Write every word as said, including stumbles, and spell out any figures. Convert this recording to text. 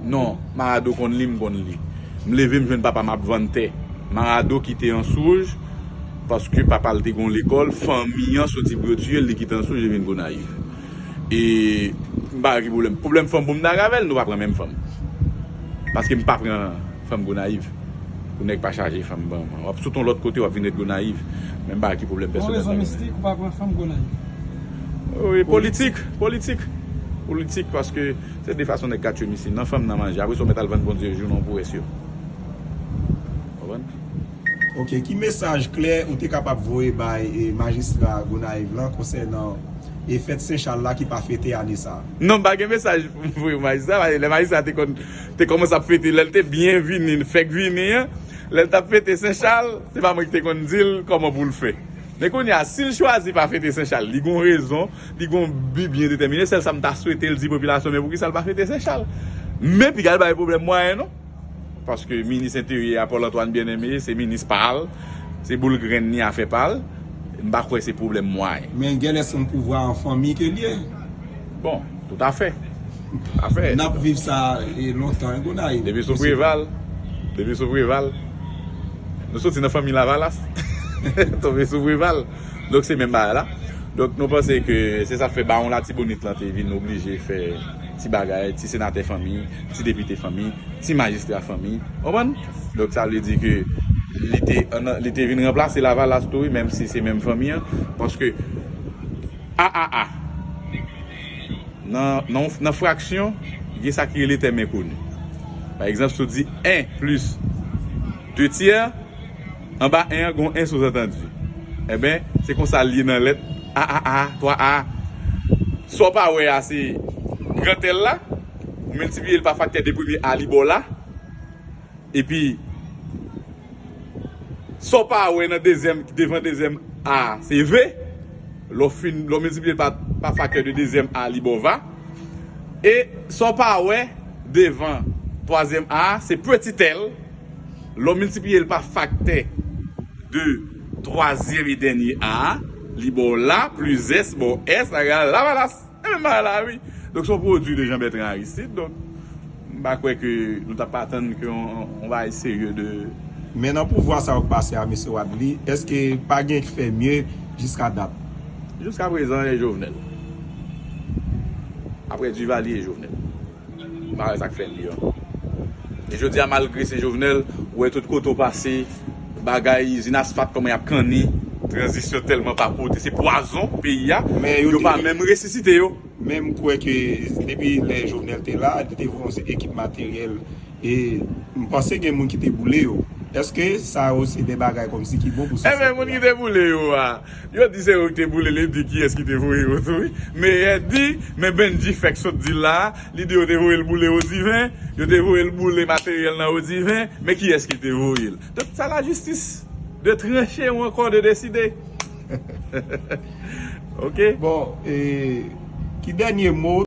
Non, Marado konn li, m konn li. M leve, m jwenn papa m ap vann tè. Marado kite Anse Rouge paske papa l te gon lekòl, fanmi an soti pou yo tiye l, li kite Anse Rouge, li vin Gonayiv. E m pa wè ki pwoblèm. Pwoblèm fanm pou m ta avè l, nou pa pran menm fanm. Paske m pa pran fanm Gonayiv. Pou nèg pa chaje fanm ban mwen. W ap sot yon lòt kote, w ap vin ret Gonayiv. Men m pa wè ki pwoblèm pèsonèl. Yon rezon mistik, ou pa pran fanm Gonayiv. Wi, politik, politik. Politik, paske se de fason nèg ka tchwe misye. Nan fanm, nan manje. Apre sa, w mèt al vann Bondye jou nan pou wè si yo. Konprann? Ok, ki mesaj klè ou te kapab voye bay e, majistra Gonayiv lan konsènan e fèt Sen Chal la ki pa fete ane sa a? Non, m pa gen mesaj pou m voye majistra, paske lè majistra te konn te kòmanse ap fete, lè l te byen vini, l fèk vini an, lè l t ap fete Sen Chal, se pa mwen ki te konn di l kòman pou l fè. Men kounye a, si l chwazi pa fete Sen Chal, li gon rezon, li gon bi byen detèmine, sèl sa m ta swete l di popilasyon, men poukisa l pa fete Sen Chal? Men piga l pa gen pwoblèm mwayen non. Paske minis enteryè a, Paul Antoine Bien-Aimé, se minis pa l, se boul grenn li, afè pa l. M pa kwè se pwoblèm mwayen. Men gen lè se yon pouvwa an fanmi ke l ye. Bon, toutafè. Toutafè. N ap viv sa e lontan wi Gonayiv. Depi sou Preval, depi sou Preval, nou soti nan fanmi Lavalas, tonbe sou Preval. Donk se menm bagay la. Donk nou panse ke se sa k fè Bawon Latibonit lan te vin oblije fè ti bagay, ti senatè fanmi, ti depite fanmi, ti majistra fanmi. Konprann? Donk sa vle di ke li te li te vin ranplase Lavalas tou wi, menm si se menm fanmi an. Paske A A A nan, nan, nan fraksyon, gen sa ki rele tèm enkoni. Pa egzanp, si w di en plis de tyè, anba en an, gen yon en souzantandi. Enben, se konsa l ye nan lèt A A A, twa A. Sa w pa wè a, se gran L la, ou miltipliye l pa faktè de premye A li ba w la. Epi, sa w pa wè nan dezyèm, devan dezyèm A a, se V. Lè w fin, lè w miltipliye l pa, pa faktè de dezyèm A, li ba w va. E sa w pa wè devan twazyèm A a, se peti L. Lè w miltipliye l pa faktè de twazyèm e dènye A a, li ba w la, plis S, ba w S, egal Lavalas. E menm bagay la, wi. Donk, se yon pwodui de Jean Bertrand Aristide. Donk, m pa kwè ke nou t ap atann ke yon, yon bagay serye de. Men nan pouvwa sa yo k pase a, mesye Wadly, èske pa gen k fè mye jiska dat? Jiska prezan, e Jovenel. Apre Duvalier, e Jovenel. M pa wè sa k fè mye ankò. E jodi a, malgre se Jovenel, ou wè tout kote w pase, bagay, izin asfalt, kòman y ap kanni, tranzisyon tèlman pa pote, se pwazon peyi a, yo pa menm resisite yo. Men m kwè ke depi lè Jovenel te la, li te voye yon seri ekip materyèl. E m panse gen moun ki te boule yo. Èske sa yo se de bagay kòmsi ki bon pou sosyete a? Enben, moun ki te boule yo a, yo di se yo ki te boule l, e di kiyès ki te voye yo tou, wi. Meyè di, men Bendji fèk sot di l la, li di yo te voye l boule Odiven, yo te voye l boule materyèl nan Odiven, men kiyès ki te voye l? Donk, sa lajistis de tranche ou ankò de deside. Ok. Bon, e, ki dènye mo